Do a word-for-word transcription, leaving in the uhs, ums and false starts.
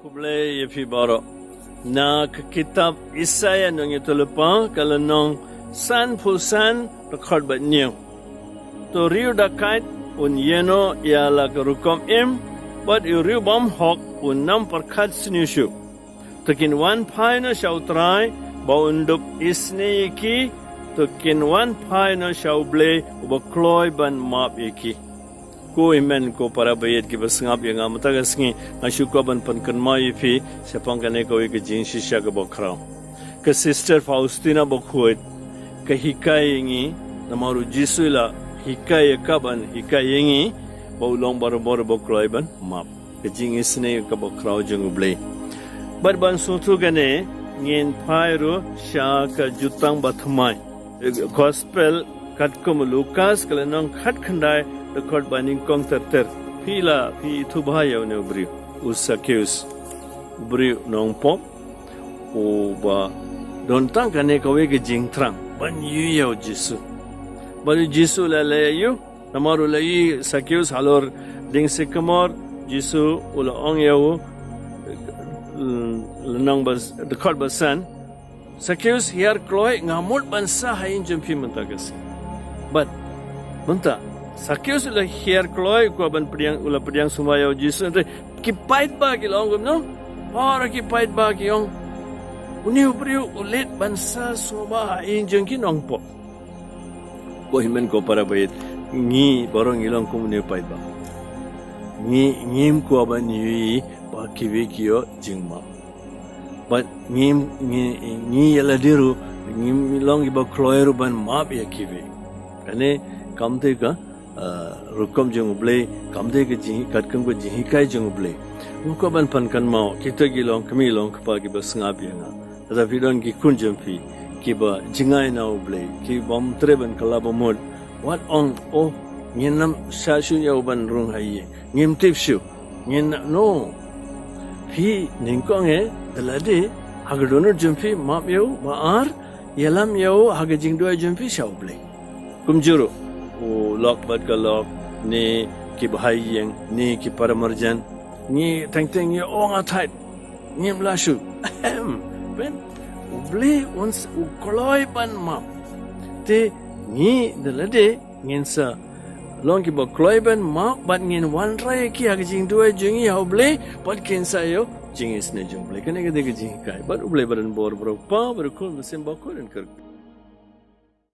Khublei ïa phi baroh. Na ka kitab Isaïah nongïathuhlypa ka lynnong sanphew san, dkhot ba hynñiew. To u riew dakait un ïehnoh ïa la ka rukom im, bad u riew bymhok un ym pyrkhat sniew shuh. To kin wan phai noh sha U Trai, ba un dup isynei ïa ki. To kin wan phai noh sha U Blei uba kloi ban map ïa ki. Ko hynmen ko para baieit kiba sngap ïa nga mynta ka sngi, nga shu kwah ban pynkynmaw ïa phi shaphang kane kawei ka jingshisha kaba khraw. Ka Sister Faustina Bakhuid ka hikai ïa ngi, namar U Jisu u la hikai ïa ka ban hikai ïa ngi ba u long barabor ba kloi ban map. Ka jingisynei kaba khraw jong U Blei. Bad ban sngewthuh kane, ngin phai ruh sha ka Jutang Bathymmai. Gospel katkum u Lukas ka lynnong khatkhyndai, dkhot ba nyngkong ter ter. Phi la, phi ithuh bha ïa une u briew, u Sakeus. U briew nongpop, uba don tang kane kawei ka jingthrang ban ïohi ïa U Jisu. Bad U Jisu u la leh ïa u, namar u la ïohi Sakeus halor dieng sycamore, Jisu u la ong ïa u, lynnong ba, dkhot ba san, Sakeus, hiar kloi, nga mut ban sah ha ïing jong phi mynta ka sngi. Bad mynta Sakeus u la hiar kloi, u kwah ban pdiang, u la pdiang sumar ïa U Jisu. Hynrei ki paidbah ki la ong kumno? Para ki paidbah ki ong, une u briew u leit ban sah sumar ha ïing jong ki nongpop. Ko hynmen ko para baieit, ngi baroh ngi long kum une u paidbah. Ngi, ngim kwah ban ïohi ba kiwei ki ïoh jingmap. Bad ngim, ngi, ngi ïa lade ruh ngim long kiba kloi ruh ban map ïa kiwei. Kane kam dei ka, ah, rukom jong U Blei, kam dei ka jing, katkum ka jinghikai jong U Blei. Nga kwah ban pynkynmaw, kita ki long kmie long kpa kiba sngap ïa nga. Lada phi don ki khun jong phi kiba jngai na U Blei, ki bym treh ban kylla ba mut, wat ong, oh, ngin ym shah shuh ïa u ban rung ha ïing, ngim tip shuh. Ngin, no. Phi nyngkong eh, da lade, ha ka dohnud jong phi map ïa u, ba ar, ïalam ïa u ha ka jingduwai jong phi sha U Blei. Kumjuh ruh u lok bad ka lok, ne ki bhai ïing, ne ki para marjan, ngi teng teng ngi ong, ah, thaid, ngim lah shuh. Ahem. Phin, U Blei un s-, u kloi ban map. Te ngi da lade ngin sa long kiba kloi ban map, bad ngin wanrah ïa ki ha ka jingduwai jong ngi ha U Blei, bad kin sa ïoh jingisynei jong U Blei. Kane ka dei ka jinghikai. Bad U Blei ba don bor, ba u Kpa, ba u Khun, ba u Mynsiem Bakhuid un kyrkhu.